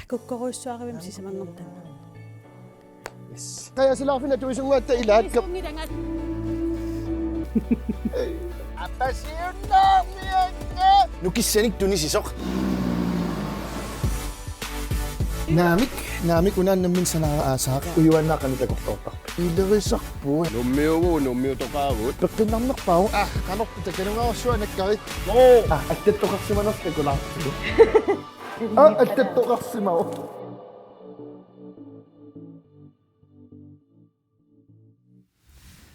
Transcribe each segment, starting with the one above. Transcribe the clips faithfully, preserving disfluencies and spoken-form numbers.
Kukkorujussuarivimmi sisamanngortama. Yes. Qajasilaarfinni atuisunnguatta ilaakka. Isunngilangat. Apasiunnaarmianga. Nukissanik tunisisoq. Naamik, naamik unaannammin sanaa aasaaq. Ujuaannaa qanoq takorloortarpa. Ilerisarput. Nummiugu, nummiutoqaagut. Peqqinnarnerpaavoq. Ah, qanorpit takanungaarsuanakkari. Oo. Ah, allattoqarsimanerlu takulaartigu. Ah, allattoqarsimavoq.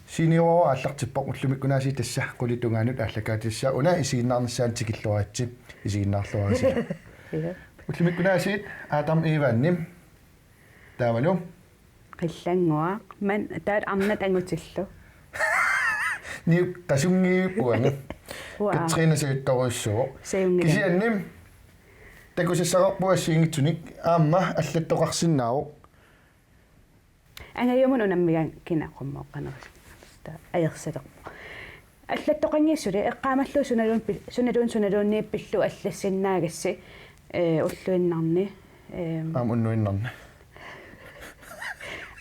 Siiniuara aallartippoq, ullumikkut aasiit tassa qulit tungaanut aallakaatitassaq, una isiginnaarnissaanut tikilluaritsi, isiginnaarluarisi. Ja. Ullumikkut aasiit Adam Ivanni. Taavalu. Qillannguaq, man taat arnat angutillu. Niuk qasunngiviup uanga. Uaa. Katrine sajuttorujussuuvoq. Sajunngilagut. Kisianni takusassaqarpugut assigiinngitsunik aamma allattoqarsinnaavoq. Angajuumut unammigaanni kina qummooqqanerisa. Taava ajersalerpoq. Allattoqanngilaq suli eqqaamallugu sunaluunniit pi-, sunaluunniit sunaluunniit pillugu allassinnaagassi, ee, ulluinnarni, ee, aamma unnuinnarni.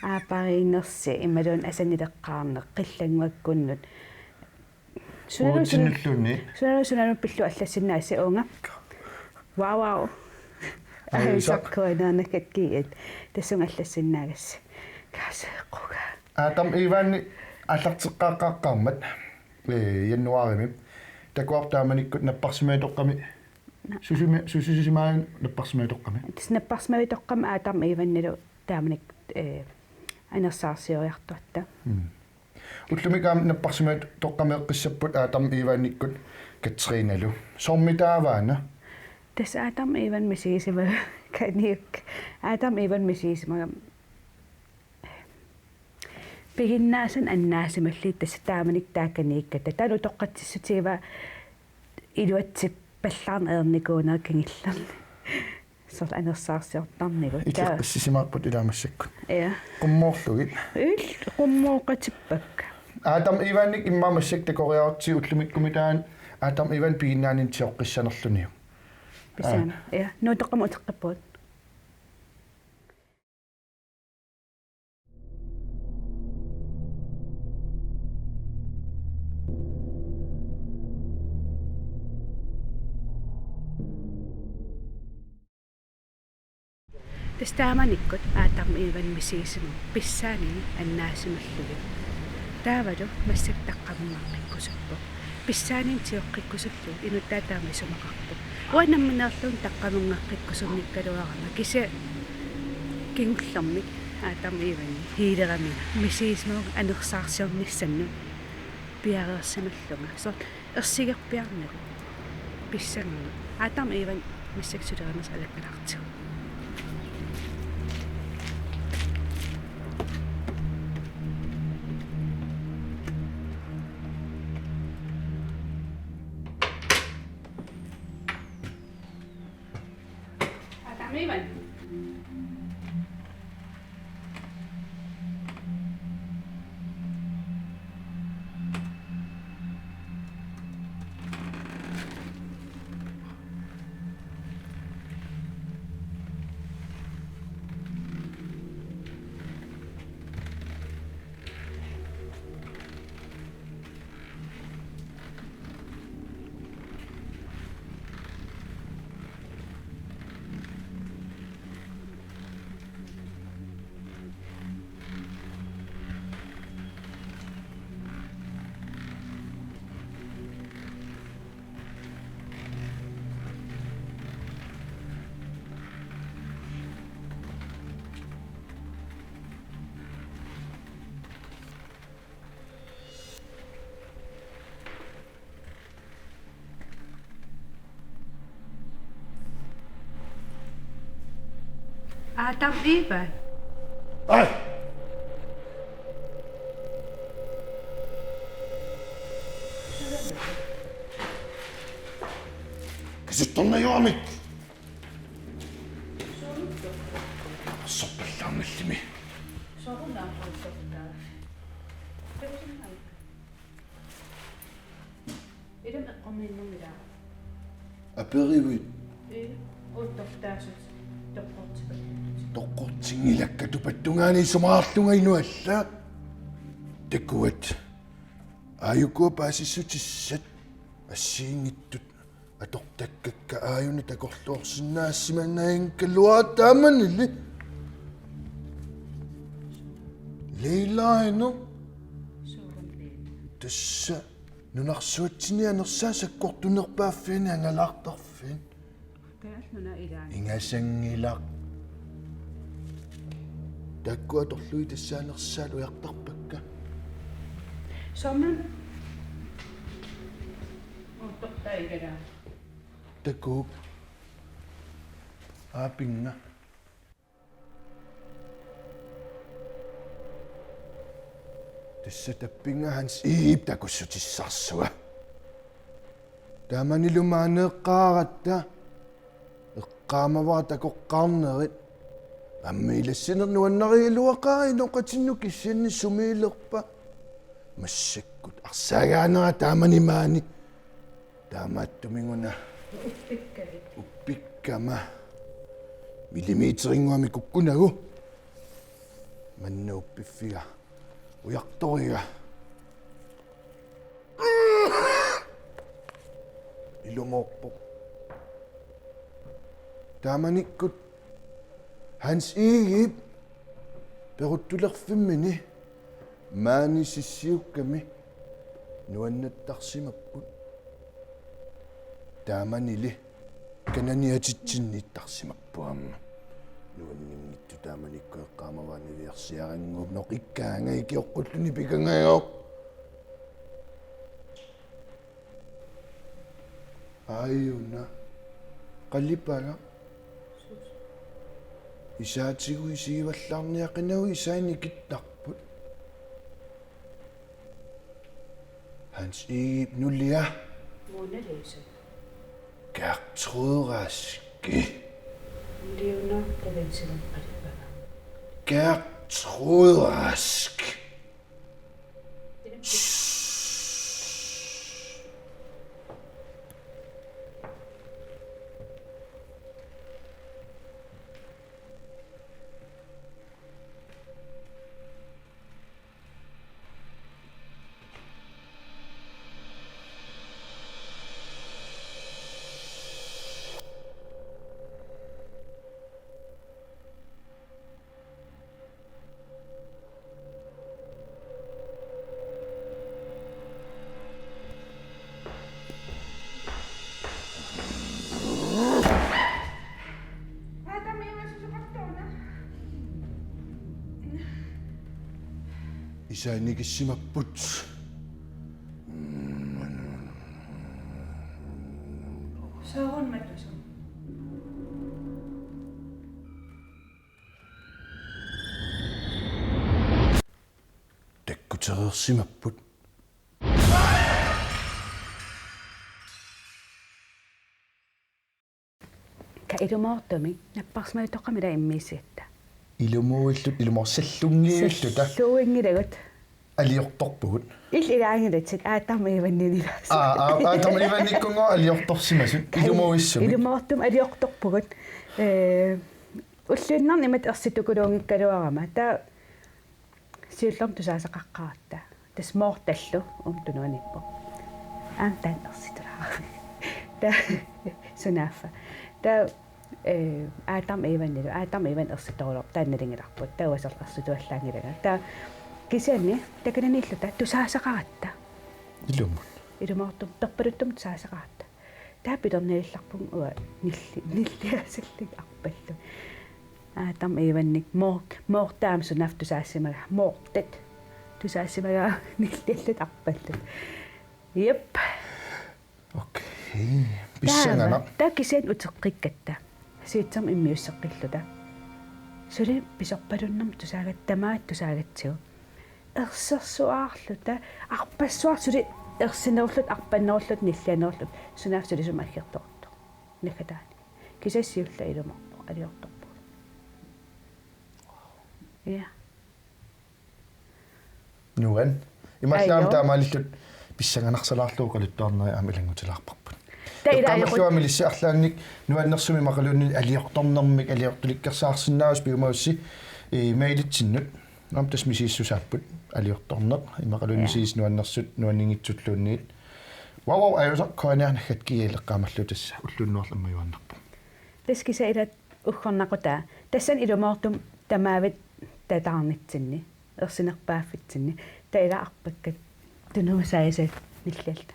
Aapariinnersi imaluunniit asannileqqaarneq qillannguakkunnut. Sunaluunniit suna-, uatsinnulluunniit. Sunaluunniit sunaluunniit pillugu allassinnaagassi uunga. Wow, wow. Ajuusaq. Ajuusaq kuinaanakkat kiit. Tassunga allassinnaagassi. Kaaseeqquga. Adam Ivanni aallarteqqaaqqaarmat, ee, januaarimi. Takuarput taamanikkut napparsimmavitoqqami. Na- Susimi-, susisimaajuk napparsimmavitoqqami. Tassa napparsimmavitoqqami Adam Ivannilu taamanikkut, ee, anersaarsioriartuatta. Mm. Ullumikkut aamma napparsimmavitoqqami eqqissapput Adam Ivannikkut Katrinalu. Soormitaava una? Tassa Adam Ivan misigisimavaa kaniuk. Adam Ivan misigisimagami piginnaasanik annaasimallugit tassa taamanikkut taava kaniukkatta. Taanna utoqqatsissutigivaa iluatsippallaarneq ajornikuunera kingullerni. Soorlu anersaarsiortarnigut. Ikeqqissisimaarput ilaa massakkut. Ja. Qummoorlugit. Ill-, qummooqatippakka. Adam Ivanik immaqa massakkut takoriarutsigit ullumikkummi taanna Adam Ivan piginnaanermik sioqqissanerluniuk. Pisaana. Aa. Ja. Nuutoqqami uteqqippugut. Tassa taamanikkut Adam Ivan misigisimavoq pissaaninik annaasimallugit. Taavalu massakkut taqqamunngaqqikkusuppoq. Pissaaninik sioqqikkusullugu inuttaaq taama isumaqarpoq. Uanga nammineerlunga taqqamunngaqqikkusunngikkaluarama kisianni kingullermik Adam Ivan healerami misigisimavunga anersaarsiornissannut piareersimallunga. Soorlu ersigerpiarnigut. Pissanganut. Adam Ivan massakkut sulerinersi alakkalaartigu. Adam Ivan. Adam Ivan. Ai! Qisuttornajuamik. Soorunami. Soorunami. Ilami eqqorniinnarmik ilaa. Aperivuit. Ii, uuttortaasut. Toqqortinngilakka tupattungaani isumaqarlunga inuallaat. Takuat. Aajukua paasissutissat assigiinngitsut atortakkakka aajuna takorloorsinnaasimanngikkaluarpara taamanili. Leila inu. Tassa nunarsuatsinni anersaat sakkortunerpaaffiani angalaartarfiani. Taanna una ilaanni. Ingasanngilaq. Taakku atorlugit tassa anersaat ujartarpakka. Soormi uuttortaa igala. Takuuk. Aapinnga. Tassa tappinnga Hans Egedep takussutissarsugaa. Taamanilu maani eqqaaratta eqqaamavara takoqqaarnerit. Aamma ilassineq nuannarigaluaqaara inoqatinnut kisianni sumiilerpa. Massakkut arsaagaanera taamani maani. Taamaattumik una. Uppikkavit. Uppikkama. Millimeterinnguamik kukkunagu. Manna uppiffiga. Ujartoriga. Ilumoorpoq. Taamanikkut Hans Egedep peruttulerfimmini maani sissiukkami nuannattarsimapput. Taamanili kanani atitsinniittarsimapput aamma. Nuanninngitsoq taamanikkut eqqaamavara niviarsiarannguup noqikkaanga ikioqqulluni pikangajooq. Aajuna. Qalipagaq. Isaatigut isigivallaarniaqinagu isai nikittarput. Hans Egedep nulia. Mona Lisa. Gertrud Rask. Leonard Davidsen qalipagaq. Gertrud Rask. Isai nikissimapput. Soorunami matusum. Takkutereersimapput. Ka ilumoortumik napparsimavittoqarami ila immiussigatta. Ilumoorluta, ilumoorsallunngivilluta. Salluinngilagut. Aliortorpugut. Illit ilaanngillat Adam Evanilaassuit. Aa, aa, Adam Evanikkunngooq aliortorsimasut. Kai, ilumoorissumik. Ilumoortumik aliortorpugut. Ee, ulluinnarni imatut ersitukuluunngikkaluarama. Taava siullermik tusaasaqaqqaaratta. Tassa Mortallu uuma tunuaniippoq. Aamma taanna ersitulaarami. Taava sunaaffa. Taava, ee, Adam Evanilu, Adam Evan ersitoruloorpoq, taanna nalunngilarput. Taava uanga soorlu ersituallaanngilanga. Taava kisianni takananiilluta tusaasaqaratta. Ilumut. Ilumoortumik, perpaluttumik tusaasaqaratta. Taava pilerniallarpunga uanga nilli-, nilliasillunga arpallunga. Adam Evanik Mor-, Mortap sunaaffa tusaassimagaat. Mortat tusaassimagaat nillialluta arpallunga. Jep. Okay. Pissanganaq. Taava, taava kisianni uteqqikkatta. Siutsermik immiusseqqilluta. Suli pisorpalunnermik tusaagatta, tamaat tusaagatsigu. Ersersuarluta, arpassuarnik suli ersinerulluta, arpannerulluta, nillianerulluta, sunaaffa suli sumut aggertortoq. Naggataani. Kisianni siulleq ilumoorpoq, aliortorpugut. Ja. Nuann. Imaallaat aamma taamaalilluta pissanganarsalaarlugu oqaluttuarnerit aamma ilanngutilaarparput. Taava ila ajoqut- Eqqaamalluarami ilissi arlaannik nuannersumik immaqaluunniit aliortornermik aliortulikkersaarsinnaavusi piumagussi, ee, mailitsinnut. Aamma tassa misigissusaapput aliortorneq, immaqaluunniit, ja, misigissuseq nuannersut, nuanninngitsutluunniit. Wow, wow, ajuusaq K N R naggat G L eqqaamallugu tassa ulluunnuarlu ammajuaannarpoq. Tassa kisianni ila uggornaqutaa. Tassani ilumoortumik tamaavit tataarnitsinni, ersinerpaaffitsinni. Taava ila arpakkat tunumasaaisa nillalta.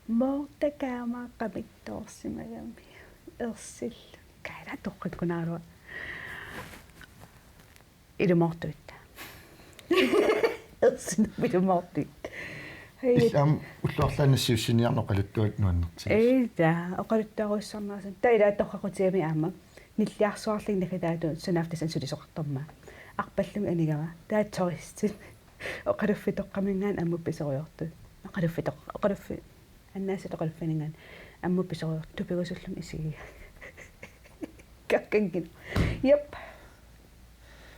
Moortakaama qamittoorsimagami. Ersillu. Kaila toqqikkunaarua. Ilumoortuit. Ersineq ilumoortuit. Hej. Illit aamma ullut arlaanni nassiussiniarneq oqaluttuat nuannertigisut. Ila, oqaluttuarujussuarnerusunga. Taava ila torraqutigami aamma. Nilliarsuarlunga naggataa sunaaffa tassani sulisoqartarmat. Arpallunga anigama. Taava turistit. Oqaluffitoqqaminngaanniit ammut pisoriortut. Oqaluffitoq-, oqaluffi-, annaasat oqaluffininngaanniit ammut pisoriortut. Tupigusulluni isigiga. Kakkanngina. Jep.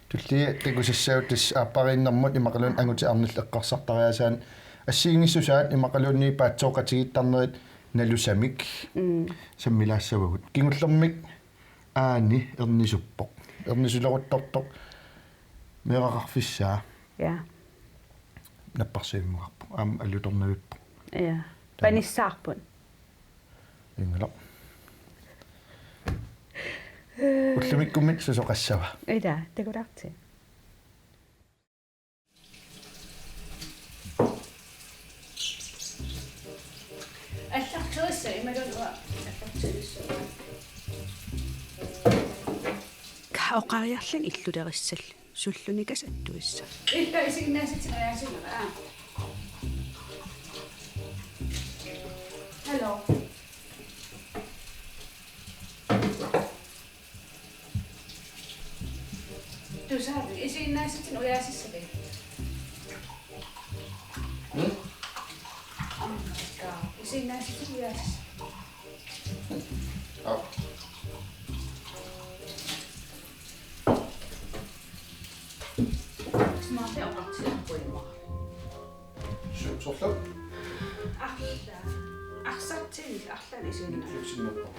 Tullia takusassagut tassa aappariinnermut immaqaluunniit angutit arnillit eqqarsartariaasaannik assigiinngissusaat immaqaluunniit paatsooqatigiittarnerit nalusamik. Mm. Sammilaassavagut. Kingullermik aani ernisuppoq. Ernisuleruttortoq meeraqarfissaa. Ja. Napparsivimukarpoq. Aamma alutornavippoq. Ja. Taama. Panissaarput. Inngilaq. Ullumikkummi susoqassava? Ila, takulaartigu. Allartuussa, imaluunniit uanga allartuussa. Oqariarlunga illulerissallugu. Sullunikas attuissa. Illit isiginnaasatsinnik ujaasinera, aa. Hello. Tusaavit, isiginnaasatsinnik ujaasissavit? Mm? Oh my God. Isiginnaasatsinnik ujaasissavit? Au. Smarti oqartilaarpuimma. Su-, sorlu? Arla-, arsartinik arlaannik isiginnaarput. Ilusinnarpoq.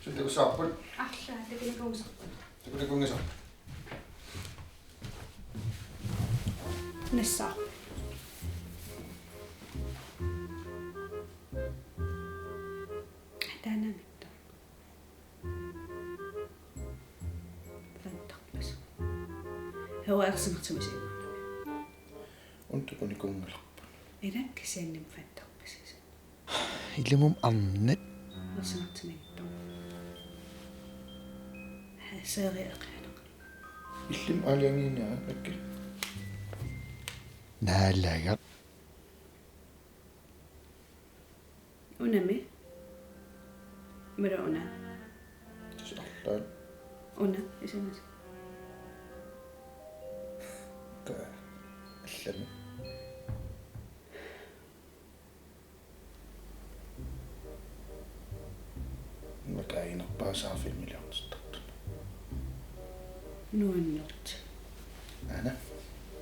Suli takussavarput? Arla, takunikuunngisarput. Takunikuunngisarput. Nassaarpoq. Taanna mittu. Fantarpassuit. Heuersimartumisi. Una takunikuunngilarput. Ilakka siannimmi fantarpassuit. Ilumut arnat. Ersimartumik. Serie eqianaq. Illimmi aalajangiiniarit, Mikki? Naalagaq. Unami? Mira una. Tassa arlaat. Una, isiginnaasat. Ka-, allami. Makaaginerpaasarfik milliardertartut. Nuannertut. Aana.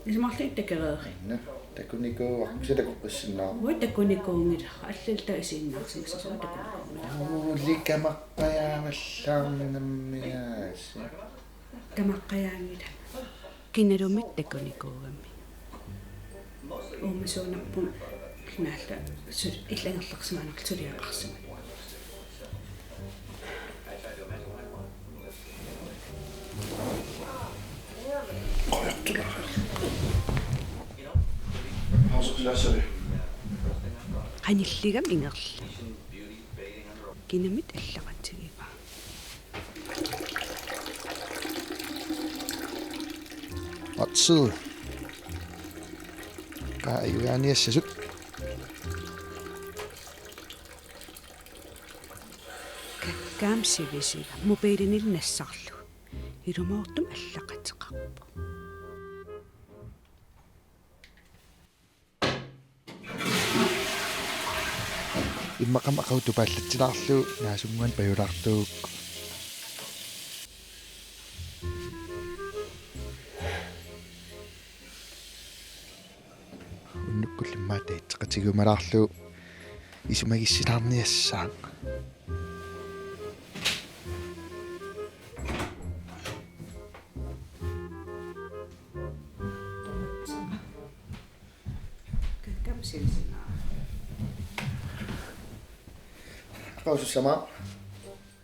Isumaqarluni takereeri. Aana. Takunikuuarpisi takoqqissinnaavoq. Uanga takunikuunngilara. Allalta isiginnaarsimassasoq takunikuunngilara. Uu, likamaqqajaavallaarninammiaasi. Kamaqqajaanngilanga. Kinalumik takunikuugami. Uumasuunarpunga naallu sul-, illangerlarsimaanarlugu suliaqarsimavoq. Qanilligami ingerlavoq. Kinamit allaqatigivaat. Atsuu. Qaa ajugaaniassasut. Kakkaak sivisuumik mobiilinillu nassarlugu. Ilumoortumik allaqateqarpoq. Immaqami aqagu tupaallatsilaarlugu naasunnguanik pajulaartuugukku. Unnukkullu Tigumalaarlugu isumagissilaarniassaaq. Qausussama.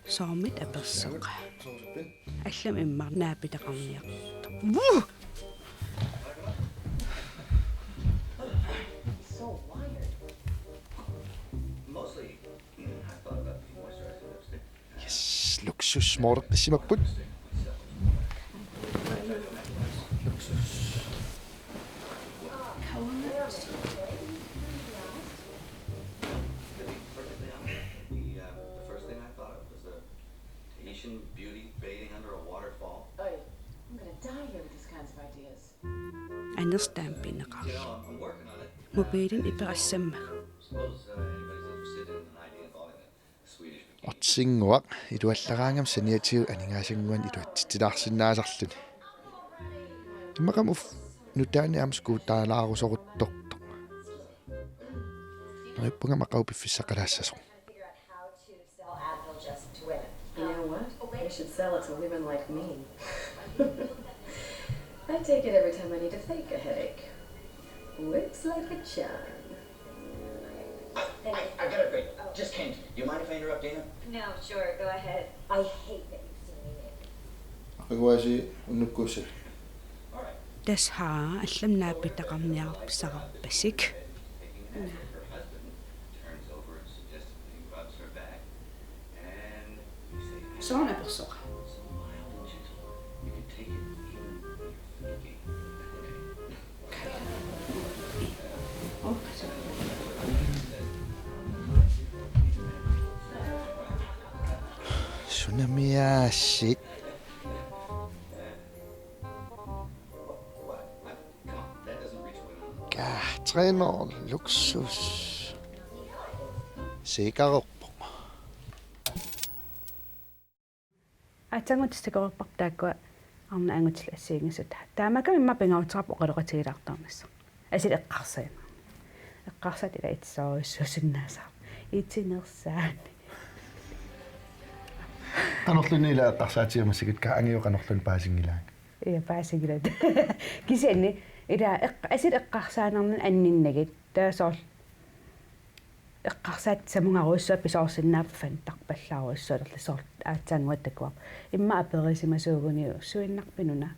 Soormit apersoq. Allamik immaqa naapitaqarniartoq. Vuu! Yes, luksus mooreqqissimapput. Luksus. Asian beauty bathing under a waterfall. Oi, I'm gonna die here with these kinds of ideas. Anerstaam pineqarlu. Mobiilini iperassammagu. Suppose, uh, anybody's interested in an idea involving a Swedish vacation. Otsinnguaq iluallaraangama saniatigut aningaasannguanik iluatsitsilaarsinnaasarluni. Immaqami uff nutaani aamma skuuteralaarusoruttortoq. Neriuppunga aamma qanoq piffissaqalaassasoq. Figure out how to sell Advil just to women. You know what? We should sell it to women like me. I take it every time I need to fake a headache. Whips like a charm. I, I gotta break. Just came to me. Do you mind if I interrupt Dana? No, sure, go ahead. I hate that you've seen me naked. Aqaguasi unnukkuussavit. All right. Tassa allamik naapitaqarniarpasarpasik. Soormi apersoq. Sunamiaasiit. Ka, træner, luksus. Seeqarerpoq. Aatsaannguaq takorloorparput taakkua arnat angutillit assigiinngissutaat. Taamaakkami immaqa pingaaruteqarpoq oqaloqatigilaartarnissaq. Asuli eqqarsaat. Eqqarsaat ila itsoorujussuusinnaasarpoq. Itinersaani. Qanorluunniit ila eqqarsaatigiumassagit ka angio qanorluunniit paasinngilaanga. Ja, paasigilaq. Kisianni ila eq-, asuli eqqarsaannarnani anninnagit. Taava soorlu eqqarsaat samungarujussuaq pisoorsinnaapput fantarpallaarujussuaq soorlu aatsaannguaq takuarput. Immaqa aperisimasuuguni suinnarpinuna.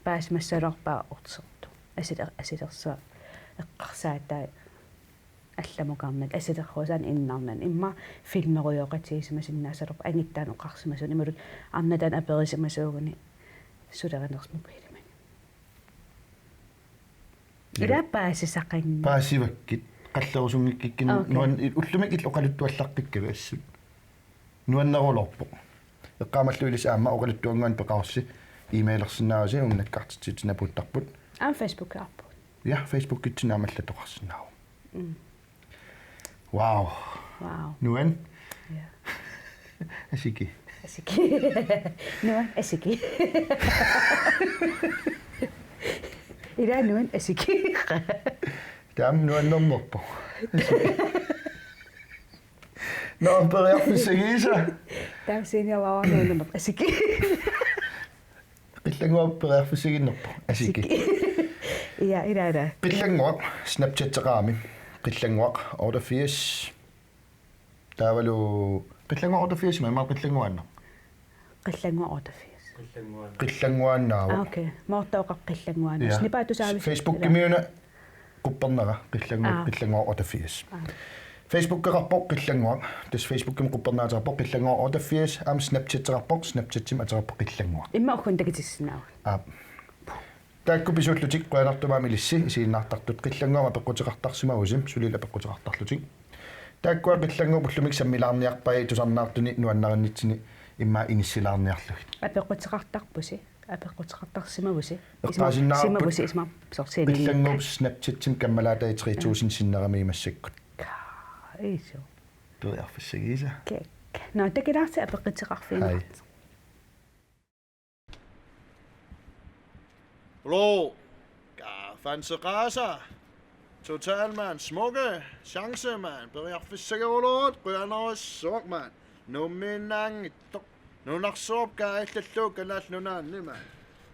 Paasimassalerpaa orsertu. Asuli-, asulersuaq eqqarsaatai allamukarnani, asulersuusaani innarnani. Immaqa filmerujooqatigisimasinnaasalerpoq angittaani oqarsimasuuguni imaluunniit arnataani aperisimasuuguni sulerinersoq mobiilimani. Ila paasisaqanngilaq. Paasivakkit, qallerusunngikkikkit. Okay. Nuan-, ullumikkut illit oqaluttuallaqqikkakkit assut. Nuanneruloorpoq. Eqqaamalluinnarlusi aamma oqaluttuannguanut peqarussi e-mailersinnaavusi uunga nakkartitsivitsinni apuuttarput. Aamma Facebookikkut. Ja, Facebookikkutsinni aamma allatoqarsinnaavoq. Mm. Wow. Wow. Nuann'. Ja. Asiki. Asiki. Nuann' asiki. Ila nuann' asiki. Taama nuannernerpoq. Nå, periarfissaginngisaannarpoq. Taama seniorlaarnerpoq. Asiki. Qillannguaq periarfissaginngisaannarpoq. Asiki. Asiki. Ja, ila, ila. Qillannguaq Snapchateqarami. Qillannguaq otteogfirs. Taavalu Qillannguaq otteogfirs, immaqa Qillannguaannaq. Qillannguaq otteogfirs. Qillannguaannaavoq. Ah, okay. Moortooqaq Qillannguaannaq. Ja. Snappi tusaaviuk? Facebookimiuna quppernera Qillanngu-, Aa. Qillannguaq otteogfirs. Aa. Facebookeqarpoq Qillannguaq. Tassa Facebookimi quppernaateqarpoq Qillannguaq otteogfirs. Aamma Snapchateqarpoq, Snapchatimi ateqarpoq Qillannguaq. Immaqa ukkunik takutissinnaavagut. Aap. Taakku pisuullutik qujanartumik aamma ilissi isiginnaartartut. Qillannguamik apeqquteqartarsimavusi, sulillu apeqquteqartarlutik. Taakkua Qillannguup ullumikkut sammilaarniarpai tusarnaartuni nuannarinnitsinni immaqa inissilaarniarlugit. Apeqquteqartarpusi, apeqquteqartarsimavusi. Eqqaasinnaavarput simavusi, isuma sorsiini. Qillannguup Snapchatimi kammalaataat tre tusind sinnerami massakkut. Kaa, isu. Periarfissaginngisaannarpoq. Kek. Nå, takilaarsi apeqquteqarfiginnartoq. Hai. Blå. Kaffanseqaasa. Total, mand. Smukke, chance, mand. Periarfissageruloorut, qujanarsuaq, mand. Nuummiinnaanngitsoq. Nunarsuup kaajallallugu Kalaallit Nunaanni, mand.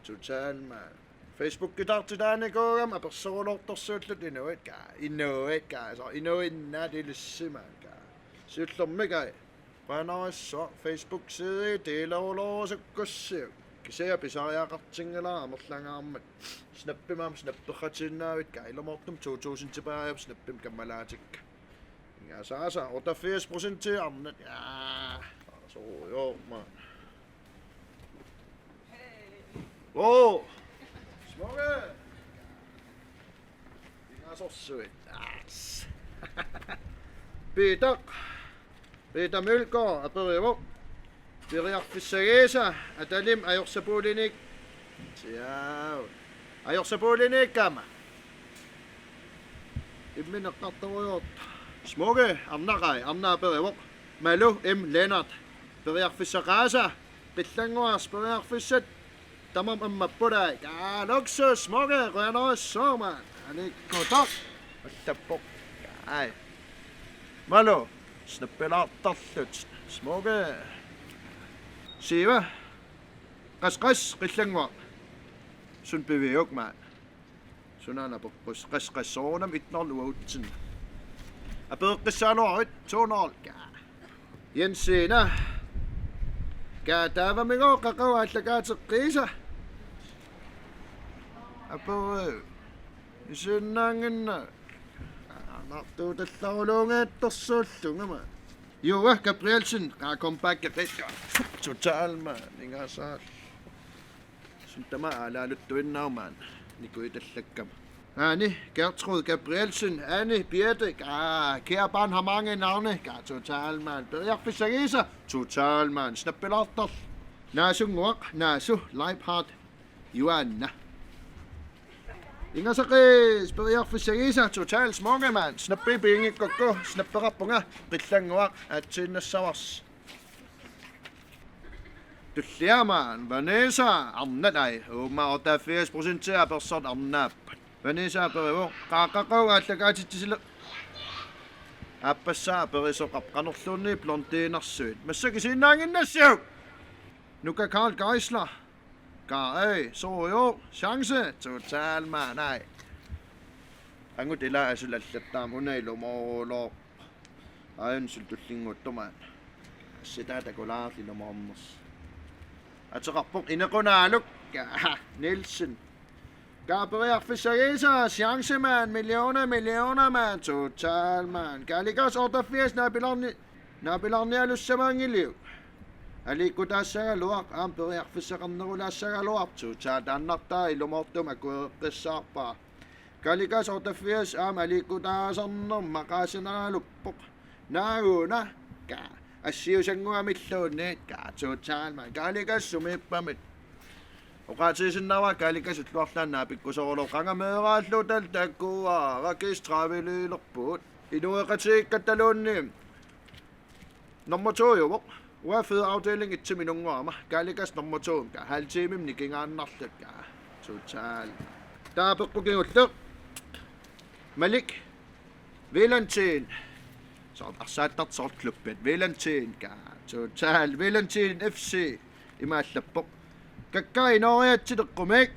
Total, mand. Facebookittaartitaanikuugama apersoruloortorsuullutik inuit, kaa. Inuit, kaa. Så inuinnaat ilissi, mand, kaa. Siullermik, kaa. Qujanarsuaq, Facebook-side delerulorusukkussiuk. Kisianni pisariaqartinngilara amerlangaarmat. Snappimik aamma snappeqatiinnaavit, kaa, ilumoortumik to tusind tilbage snappimik kammalaatikka. Ingasaasa, otteogfirs procent arnat. Ja. Så, jo, mand. Åh! Smukke! Ingasorsuit. As. Peter. Peter Mølgaard aperivoq: Periarfissagiisa Atalim ajorsapuulinik. Siau. Ajorsapuuliniikkama. Imminut eqqartorujoortoq. Smukke, arnaq, kaa, arnaq aperivoq: Malu M. Lennert, periarfissaqaasa? Qillannguaq, periarfissat tamarmik ammapput, kaa. Luksus, Smukke, qujanarsuaq, mand. Anikkutaq. Allappoq. Kaa. Malu, snappilaartarlutit. Smukke. Siva. Qas, qas, Qillannguaq. Suna piviuk, mand? Sunaana apeqqus? Qas, qas, soorunami et nul otte. Apereqqissaaluarit, to nul, kaa. Jensina. Kaa, taavamigooq qaqugu aallakaateqqiisa. Aperu. Isiginnaannginnami. Anartuutallaruluunngitsorsuullunga, mand. Juva Gabrielsen, kaa, comeback, kaa. Total, mand, ingasaasa. Suna tamaat aalaaluttuinnarmat nikuitallakkama. Aani Gertrud Gabrielsen, Aani Birte, kaa, kære barn har mange navne, kaa, Total, mand. Periarfissagiisa? Total, mand. Snappilaartarlutit. Naasunnguaq, Naasu Leibhardt, Juaanna. Ingasaqiis, periarfissagiisa? Total, Smukke, mand. Snappi piginngikkukku snappeqarpunga, Qillannguaq aatsiinnassavarsi. Tulliaq, mand. Vanessa, arnat, kaa. Uuma otteogfirs procent apersortut arnaappat. Vanessa aperivoq: Kaa, qaqugu aallakaatitsisila? Aappassaa aperisoqarpoq: Qanorluunniit blondinersuit? Massakkut isiginnaannginnassiuk? Nuka Karl Geisler. Kaa, ei, sorujuk, chance, Total, mand, kaa. Angut ila asulallattaam una ilumoorulooq. Aajuna suli tullinnguuttumaat. Sitaa takulaarlugu ilumoornersoq. Ateqarpoq Inequnaaluk, kaa, Nielsen. Kaa, periarfissagiisa? Chance, mand, millioner, millioner, mand, Total, mand. Kaalikas otteogfirs naapilaarni-, naapilaarnialussamaanngiliuk? Aliikkutaassagaluaq aamma periarfissaqarnerulaassagaluartoq, kaa, taannartaa ilumoortumik akuereqqissaarpara. Kaalikas otteogfirs aamma aliikkutaasarnermut maqaasineraluppoq. Naaguna, kaa, assiusannguamilluunniit, kaa, Total, mand. Kaalikas sumiippamit? Oqaatigisinnaavara Kaalikas ulluarlaannaq naapikkusoorulooq, qanga meeraalluta takuara, kiis traveliilerpugut. Inueqatigiikkattaluunniit. Nummer to-uvoq. Uanga fødeafdeling et-imi inunnguama. Kaalikas nummer to, kaa, halv timemi nikingaannarluta, kaa. Total. Taava apeqqut kingulleq. Malik. Valentin. Soorlu arsaattartut soorlu klubbit. Valentin, kaa. Total. Valentin F C. Ima allappoq: Kakkaak inooriaatsit eqqumiik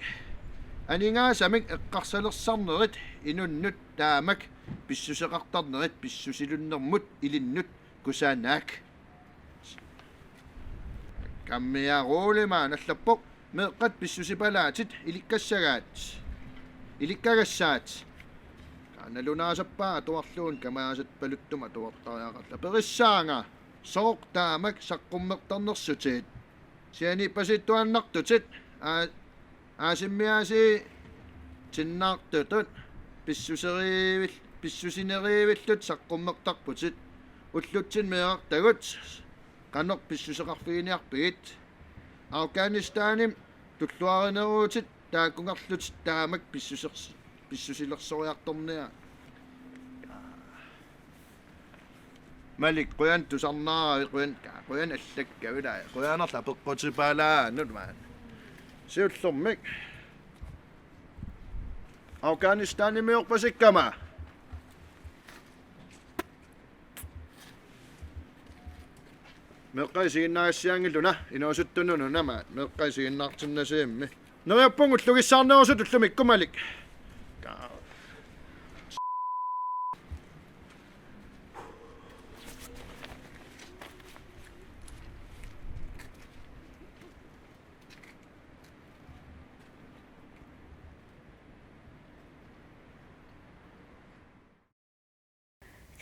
aningaasamik eqqarsalersarnerit inunnut taamak pissuseqartarnerit pissusilunnermut ilinnut kusanaq. Kammiaruuli, mand, allappoq: Meeqqat pissusipalaatit ilikkassagaat. Ilikkagassaat. Kaa, nalunaasappaa atuarlugu kamaasat paluttuma atuartariaqarluni. Aperissaanga: Sooq taamak saqqummertarnersutit? Sianiippasittuaannartutit, aa-, aasimmiaasiitinnaartutut pissuseriivil-, pissusineriivillutit saqqummertarputit. Ullutsinni meerartagut qanoq pissuseqarfiginiarpigit? Afghanistanimi tulluarineruvutit taakkunngarlutit taamak pissusers-, pissusilersoriartorniarlutit. Malik, qujanaq tusarnaaravit, qujan-, qujanaq allakkavit, qujanarlu apeqqutipaalaannut, mand. Siullermik. Afghanistanimiorpasikkama. Meeqqat isiginnaagassianngillat una, inuusuttunut unama, meeqqat isiginnaartinnasiammi. Neriuppunga ullugissaarnerusutut ullumi ikkumalik.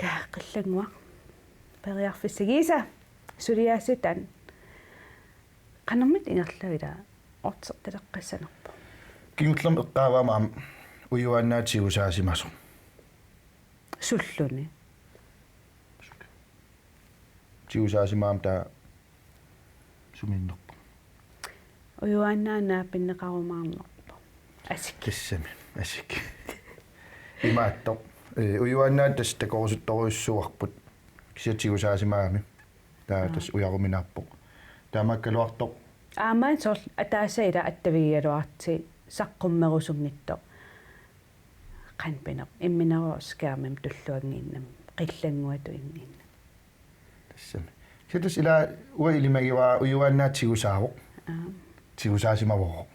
Kaa, qillannguaq. Periarfissagiisa. Suliaasiit taanna. Qanormita ingerlagit ila ortertaleqqissanerpoq. Kingullermik eqqaavama aamma ujuaannaat tigusaasimasoq. Sulluni. Tigusaasimasoq taava sumiinnerpoq. Ujuaannaat naapinneqarumaarnerpoq. Asik. Tassami, asik. Imaattoq. Ee, ujuaannaat tassa takorusuttorujussuarput. Kisianni tigusaasimagamik. Taava Aa. tassa ujaruminaappoq. Taamaakkaluartoq. Aamma soorlu ataaseq ila attavigigaluarlutit saqqummerusunngitsoq. Qanpineq. Immineruvoq skærmimik tulluannginnami. Qillannguatut innginnami. Tassami. Kisianni tassa ila uanga ilimagivara ujuaannaat tigusaavoq. Aap. Tigusaasimavoq.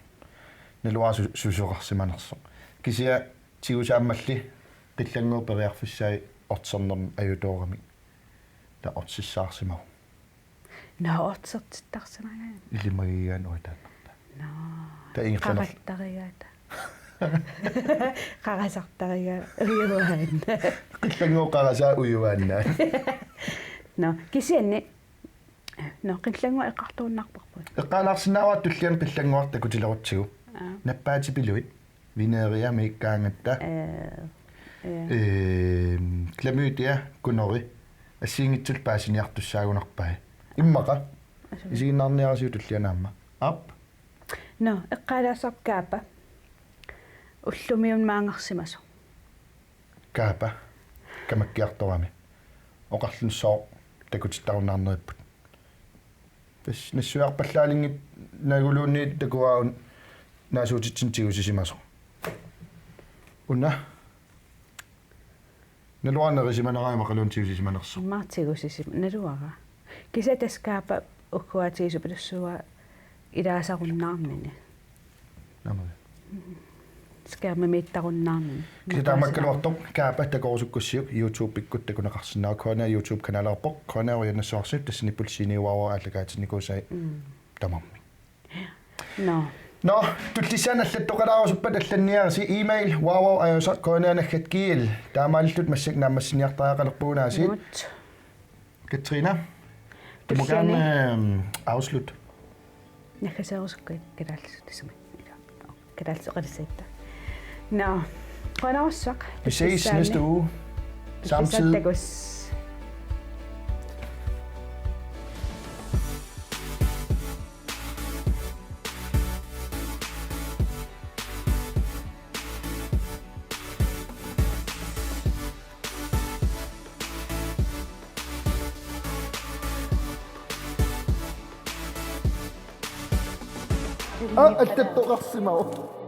Naluara su-, susoqarsimanersoq. Kisianni tigusaammalli qillannguup periarfissaa orternermik ajutooramik. Taava ortissaarsimavoq. Nå, ortertittarsimagaanni. Ilimagigaanni uataannarta. Nå. Taava ingerlaner- Qarattarigaata. Qarasartarigaa ujuaannaat. Qillannguup qarasaa ujuaannaat. Nå, kisianni. Nå, qillannguaq eqqartorunnaarparput. Eqqaalaarsinnaavara tulliani qillannguaq takutilerutsigu. Aa. Nappaatipiluit. Veneriamiikkaangatta. Ee, ee. Ehm, klamydia, gonorré. Assigiinngitsullu paasiniartussaagunarpai. Immaqa. Asu. Isiginnaarniarisiuk tulliani aamma. Aap. Nå, eqqaalaassavarput kaapa. Ullumiunnaangarsimasoq. Kaapa. Kamakkiartorami. Oqarluni sooq takutittarunnaarneripput. Tassa nassuiarpallaalinnginnakuluunniit takuagut naasuutitsinnik tigusisimasoq. Una. Naluara nerisimanera immaqaluunniit tigusisimanersoq. Immaqa tigusisima-, naluara. Kisianni tassa kaapa ukkuatigisupillugu ilaasarunnaarnini. Naamari. Skærmimiittarunnaarnini. Kisianni taamaakkaluartoq kaapa takorusukkussiuk YouTube-ikkut takuneqarsinnaavoq. K N R YouTube-kanalerpoq. K N R ujannassavassi tassani pulsiiniuaruara aallakaatinnikuusai. Mm. Tamarmik. Nå. Nå, tullissaani allattoqalaarusuppat allanniarisi e-mail www ajusa K N R naggat G L. Taamaalillutit massakkut naammassiniartariaqalerpugut aasiit. Inuit. Katrine. Du må gerne, øhm, afslutte. Naggaseerusukkuit kalaallisut tassami. Ila. Kalaallisut oqalussaatta. Nå. Qujanarsuaq. Vi ses næste uge. Samme tid. Takuss. Aa, allattoqarsimavoq.